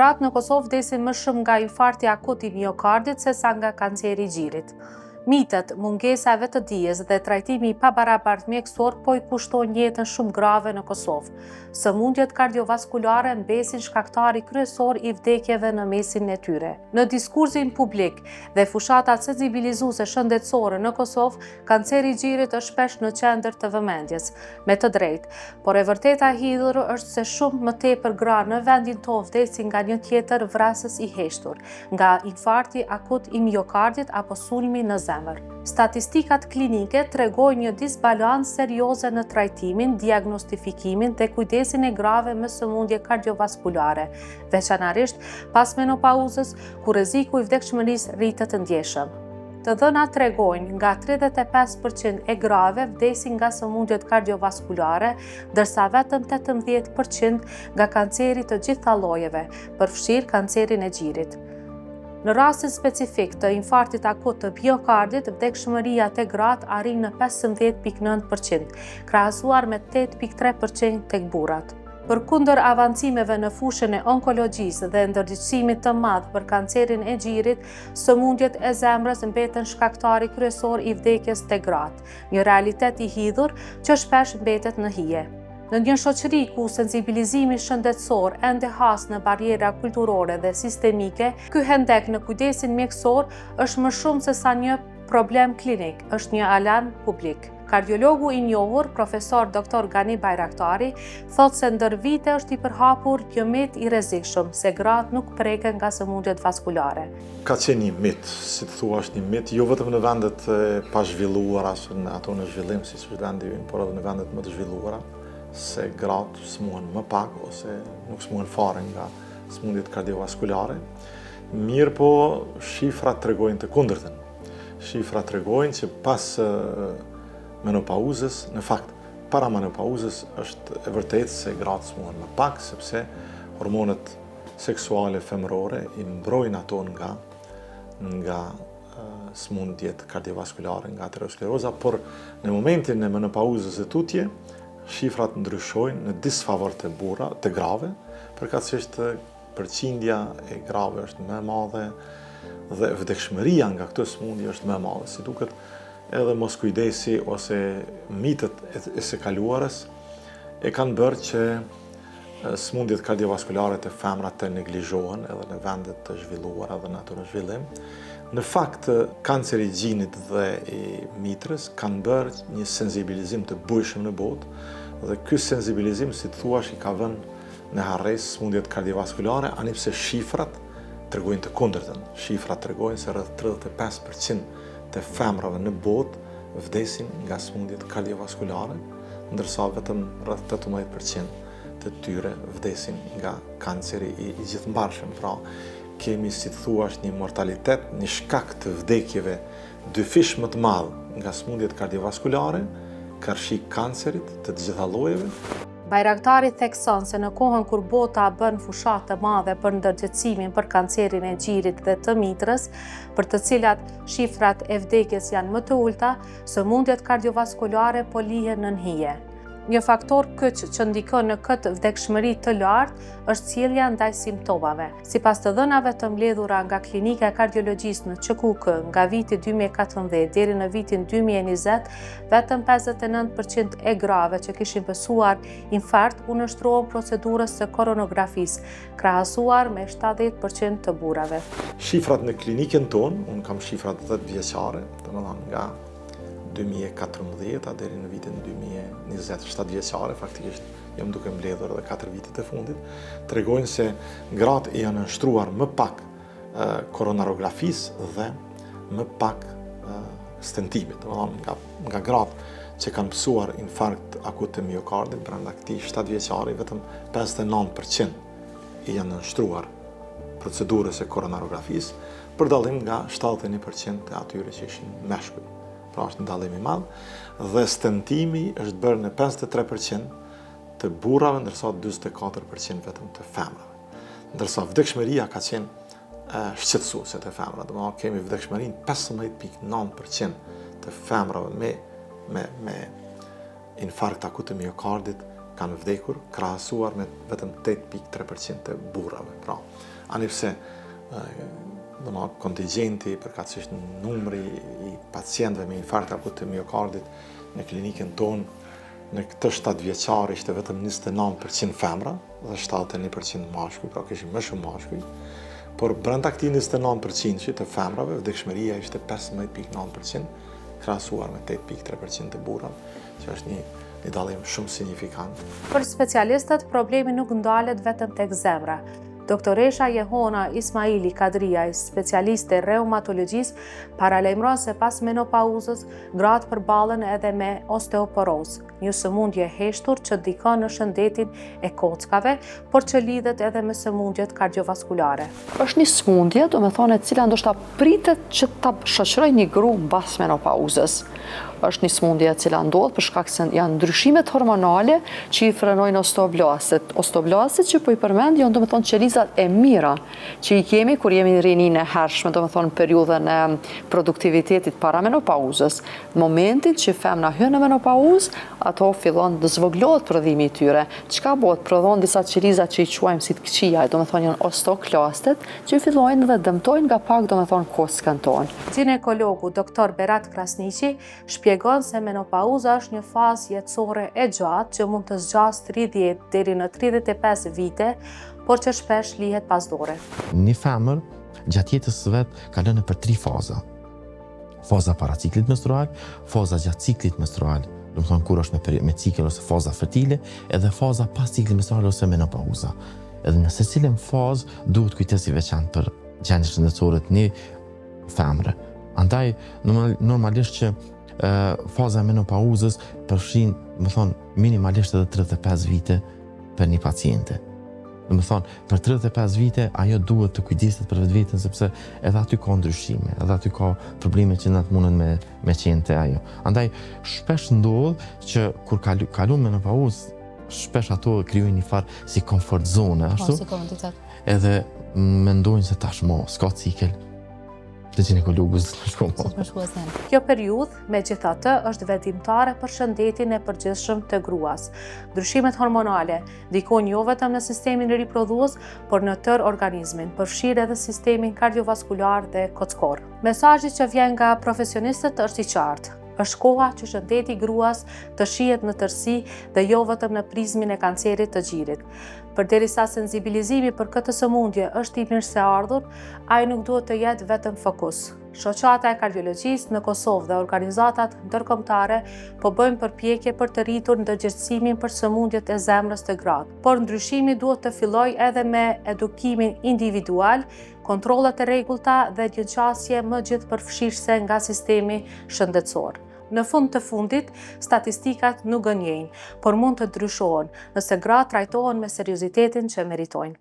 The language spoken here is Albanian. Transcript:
Gratë në Kosovë vdesin më shumë nga infarkti akut i miokardit sesa nga kanceri i gjirit. Mitet, mungesa e vetëdijes dhe trajtimi i pabarabartë mjekësor po i kushtojnë jetën shumë grave në Kosovë. Sëmundjet kardiovaskulare mbesin shkaktari kryesor i vdekjeve në mesin e tyre. Në diskursin publik dhe fushatat sensibilizuese shëndetësore në Kosovë, kanceri i gjirit është shpesh në qendër të vëmendjes, me të drejtë. Por e vërteta e hidhur është se shumë më tepër gra në vendin tonë vdesin nga një tjetër vrasës i heshtur, nga infarkti akut i miokardit apo sulmi në zemër. Statistikat klinike tregojnë një disbalancë serioze në trajtimin, diagnostifikimin dhe kujdesin e grave me sëmundje kardiovaskulare, veçanërisht pas menopauzës, ku rreziku i vdekshmërisë rritet ndjeshëm. Të dhënat tregojnë nga 35% e grave vdesin nga sëmundjet kardiovaskulare, ndërsa vetëm 18% nga kanceri të gjitha llojeve, përfshirë kancerin e gjirit. Në rastin specifik të infarktit akut të miokardit, vdekshmëria te gratë arrin në 15.9%, krahasuar me 8.3% tek burrat. Përkundër avancimeve në fushën e onkologjisë dhe ndërgjegjësimit të madh për kancerin e gjirit, sëmundjet e zemrës mbeten shkaktari kryesor i vdekjes te gratë, një realitet i hidhur që shpesh mbetet në hije. Në një shoqëri ku sensibilizimi shëndetësor ende has në barriera kulturore dhe sistemike, ky hendek në kujdesin mjekësor është më shumë se sa një problem klinik, është një alarm publik. Kardiologu i njohur, profesor Dr. Gani Bajraktari, thotë se ndër vite është i përhapur një mit i rrezikshëm se gratë nuk preken nga sëmundjet vaskulare. Ka qenë një mit, si të thuash një mit, jo vetëm në vendet e pazhvilluara, ose në ato në zhvillim, siç është vendi ynë, por edhe në vendet më të zhvilluara, se gratë smuhen më pak ose nuk smuhen fare nga sëmundjet kardiovaskulare. Mirëpo, shifrat tregojnë të kundërtën. Shifrat tregojnë që pas menopauzës, në fakt, para menopauzës është e vërtetë se gratë smuhen më pak, sepse hormonet seksuale femërore i mbrojnë ato nga nga sëmundjet kardiovaskulare, nga ateroskleroza, por në momentin e menopauzës e tutje, shifrat ndryshojnë në disfavor të burra, të grave, përkatësisht përqindja e grave është më e madhe dhe vdekshmëria nga këto sëmundje është më e madhe. Si duket edhe moskujdesi ose mitet e së kaluarës e kanë bërë që Sëmundjet kardiovaskulare te femrat të neglizhohen edhe në vendet të zhvilluara dhe në ato në zhvillim. Në fakt, kanceri i gjinit dhe i mitrës kanë bërë një sensibilizim të bujshëm në botë dhe ky sensibilizim, si të thuash, i ka vënë në harresë sëmundjet kardiovaskulare, ani pse shifrat tregojnë të kundërtën. Shifrat tregojnë se rreth 35% të femrave në botë vdesin nga sëmundjet kardiovaskulare, ndërsa vetëm rreth 18% të tyre vdesin nga kanceri i, i gjithëmbarshëm. Pra, kemi si të thuash një mortalitet, një shkak të vdekjeve dyfish më të madh nga sëmundjet kardiovaskulare, karshi kancerit të të gjitha llojeve. Bajraktari thekson se në kohën kur bota bën fushatë të madhe për ndërgjegjësimin për kancerin e gjirit dhe të mitrës, për të cilat shifrat e vdekjes janë më të ulëta, sëmundjet kardiovaskulare po lihen nën hije. Një faktor kyç që ndikon në këtë vdekshmëri të lartë është sjellja ndaj simptomave. Sipas të dhënave të mbledhura nga Klinika e Kardiologjisë në QKUK nga viti 2014 deri në vitin 2020, vetëm 59% e grave që kishin pësuar infarkt u nënshtruan procedurës së koronografisë, krahasuar me 70% të burrave. Shifrat në klinikën tonë, unë kam shifrat 10 vjeçare, domethënë nga 2014 deri në vitin 2020, 7 vjeçare, faktikisht jam duke mbledhur edhe 4 vitet e fundit, tregojnë se gratë i janë nënshtruar më pak koronarografisë dhe më pak stentimit, domethënë nga, nga gratë që kanë pësuar infarkt akut të miokardit brenda këtij 7 vjeçari vetëm 59% i janë nënshtruar procedurës së koronarografisë, për dallim nga 71% të atyre që ishin meshkuj. Pra është një dallim i madh dhe stentimi është bërë në 53% të burrave, ndërsa 44% vetëm të femrave. Ndërsa vdekshmëria ka qenë shqetësuese te femrat, domethënë kemi vdekshmërinë 15.9% të femrave me me me infarkt akut të miokardit kanë vdekur, krahasuar me vetëm 8.3% të burrave. Pra, ani pse domethënë kontingjenti, përkatësisht numri i pacientëve me infarkt akut të miokardit në klinikën tonë, në këtë 7 vjeçar ishte vetëm 29% femra dhe 71% mashkuj, pra kishim më shumë mashkuj, por brenda këtij 29% të femrave, vdekshmëria ishte 15.9%, krahasuar me 8.3% të burrave, që është një një dallim shumë signifikant. Për specialistët, problemi nuk ndalet vetëm tek zemra. Doktoresha Jehona Ismaili Kadrijaj, specialiste e reumatologjisë, paralajmëron se pas menopauzës, gratë përballen edhe me osteoporozë, një sëmundje e heshtur që ndikon në shëndetin e kockave, por që lidhet edhe me sëmundjet kardiovaskulare. Është një sëmundje, domethonë e cila ndoshta pritet që ta shoqërojë një gru mbas menopauzës. Është një sëmundje e cila ndodh për shkak se janë ndryshimet hormonale që i frenojnë osteoblastet. Osteoblastet që po i përmend janë domethonë qelizat e mira që i kemi kur jemi në rininë e hershme, domethonë periudhën e produktivitetit para menopauzës. Në momentin që femna hyn në menopauzë, ato fillon të zvogëlohet prodhimi i tyre. Çka bëhet? Prodhon disa qeliza që i quajmë si të këqija, domethonë janë osteoklastet, që fillojnë dhe dëmtojnë nga pak, domethonë, kockën tonë. Gjinekologu Doktor Berat Krasniqi shpjegon se menopauza është një fazë jetësore e gjatë që mund të zgjasë 30 deri në 35 vite, por që shpesh lihet pas dore. Një femër gjatë jetës së vet kalon nëpër tri faza. Faza para ciklit menstrual, faza gjatë ciklit menstrual, domethonë kur është me, me cikël ose faza fertile, edhe faza pas ciklit menstrual ose menopauza. Edhe në secilën fazë duhet kujdes i veçantë për gjendjen shëndetësore të një femre. Andaj, normalisht që faza e menopauzës përfshin, domethonë, minimalisht edhe 35 vite për një paciente. Domethonë, për 35 vite, ajo duhet të kujdeset për vetveten, sepse edhe aty ka ndryshime, edhe aty ka probleme që natë mundën me, me qenë te ajo. Andaj, shpesh ndodh që kur kalu, kalu menopauzë, shpesh ato krijojnë një farë si comfort zone, po, ashtu? Po, si komoditet. Edhe mendojnë se tash mo, s'ka cikël, te gjinekologu s'do të shkoj mo. S'do shkoj asnjëherë. Kjo periudhë, megjithatë, është vendimtare për shëndetin e përgjithshëm të gruas. Ndryshimet hormonale ndikojnë jo vetëm në sistemin riprodhues, por në tërë organizmin, përfshirë edhe sistemin kardiovaskular dhe kockor. Mesazhi që vjen nga profesionistët është i qartë. Është koha që shëndeti i gruas të shihet në tërësi dhe jo vetëm në prizmin e kancerit të gjirit. Përderisa sensibilizimi për këtë sëmundje është i mirëseardhur, ai nuk duhet të jetë vetëm fokus. Shoqata e Kardiologjisë në Kosovë dhe organizatat ndërkombëtare po bëjnë përpjekje për të rritur ndërgjegjësimin për sëmundjet e zemrës te gratë. Por ndryshimi duhet të fillojë edhe me edukimin individual, kontrollet e rregullta dhe një qasje më gjithëpërfshirëse nga sistemi shëndetësor. Në fund të fundit, statistikat nuk gënjejnë, por mund të ndryshohen, nëse gratë trajtohen me seriozitetin që meritojnë.